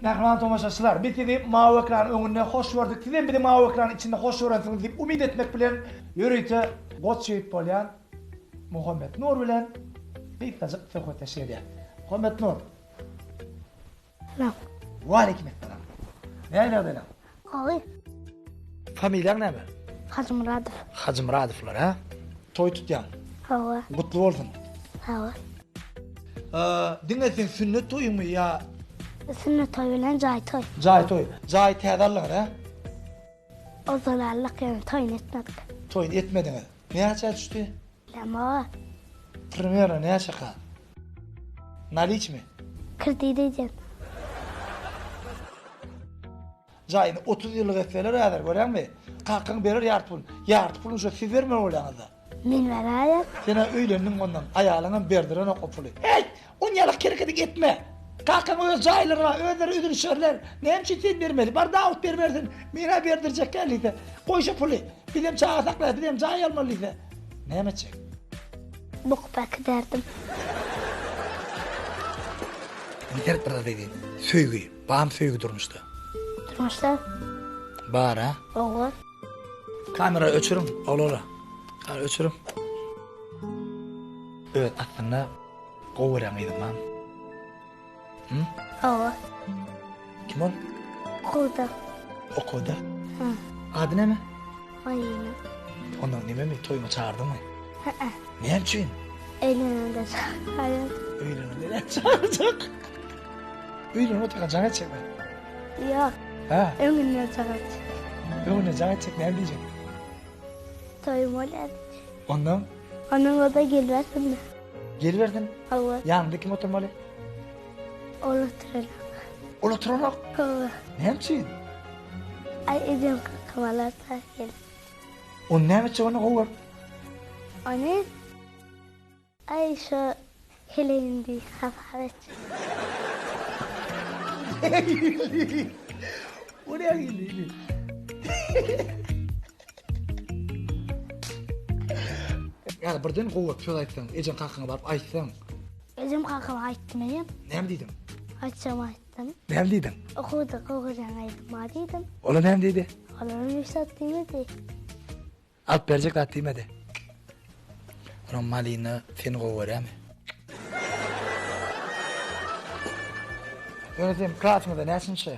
Mähriban tomaşaçylar, biz sizi mawy ekranyň öňünde hoş gördük. Sizem bizi mawy ekranyň içinde hoş görensiňiz diýip umyt etmek bilen, ýörite goç ýigit bolýan Muhammetnur bilen gysgajyk söhbetdeşlik edýäs. Muhammetnur. Salam. Waleýkim essalam. Nähili ýagdaýlar? Gowy. Familiýaň näme? Hajymyradow. Hajymyradowlar, hä? Toý tutýaň? Hawa. Gutly bolsun. Sag bol. Diňe seň sünnet toýuňmy ýa? Sünnet toý bilen jaý toý. Jaý toý. Jaýy täze aldyňyz, hä? Ozal aldyk, ýöne toýuny etmedik. Toýuny etmediňiz. Näçä düşdi? Bilemok. Primerno näçe ka? Naliçmi? Kredit edýän. Jaýyny 30 ýyllyk etseler häzir görýäňmi? Kakaň berer ýarty puluny. Ýarty puluny şo siz bermeli bolýaňyzda. Men beräýen. Sen-ä öýlendiň ondan, aýalyňam berdirenok o puly. Heý! Onýalak herekediňi etme! Kakaň öz jaýlary bar, özleri üzülişerler. Näme üçin sen bermeli? Bar Dawut beribersin. Men-ä berdirjek däl diýse. Goý şo puly. Bizem çaga saklaýas, bizem jaý almaly diýse. Näme etjek? Bukup äkiderdim. Indi seret bir zat aýdaýyn. Söýgi, barmy söýgi durmuşda? Durmuşda? Bar-a? Hawa. Kamera öçüriň, oglanlar. Kamera öçüriň. Öz aslynda gowy görýän gyzyň barmy? Hı? Hawa. Kim ol? Okuwda. Okuwda? Hä. Ady näme? Malina. Ondan nememi toýuňa çagyrdyňmy? Hä. Näme üçin? Öýlenende çagyrýan. Öýlenende näme çagyrjak? Öýlenip otyrka jaň etjekmi? Ýok. Hä? Öňünden jaň etjek. Öňünden jaň etjek näme diýjek? Toýum bolýar diýjek. Ondan? Ondan bolsa gelibersin-dä. Gelibersin? Hawa. Ýanynda kim oturmaly? Ol oturanok. Ol oturanok? Hawa. Näme üçin? Aý ejem kakam alarsa gelip. Ony näme etjek onda gowy görüp? Ony aý şo heleýim diýip hasap etjek. Nähili? O nähili? Ýa birden gowy söz aýtsaň, ejeň kakaňa baryp aýtsaň. Ejem kakama aýtdym ejem. Näme diýdiň? Aýtjagymy aýtdym. Näme diýdiň? Okuwda gowy görýän gyzym bar diýdim. Olar näme diýdi? Olaram hiç zat diýmedi. Alyp berjek zat diýmedi. Onuň Malina seni gowy görýärmi? Ýöne sen klasyňyzda näçinji?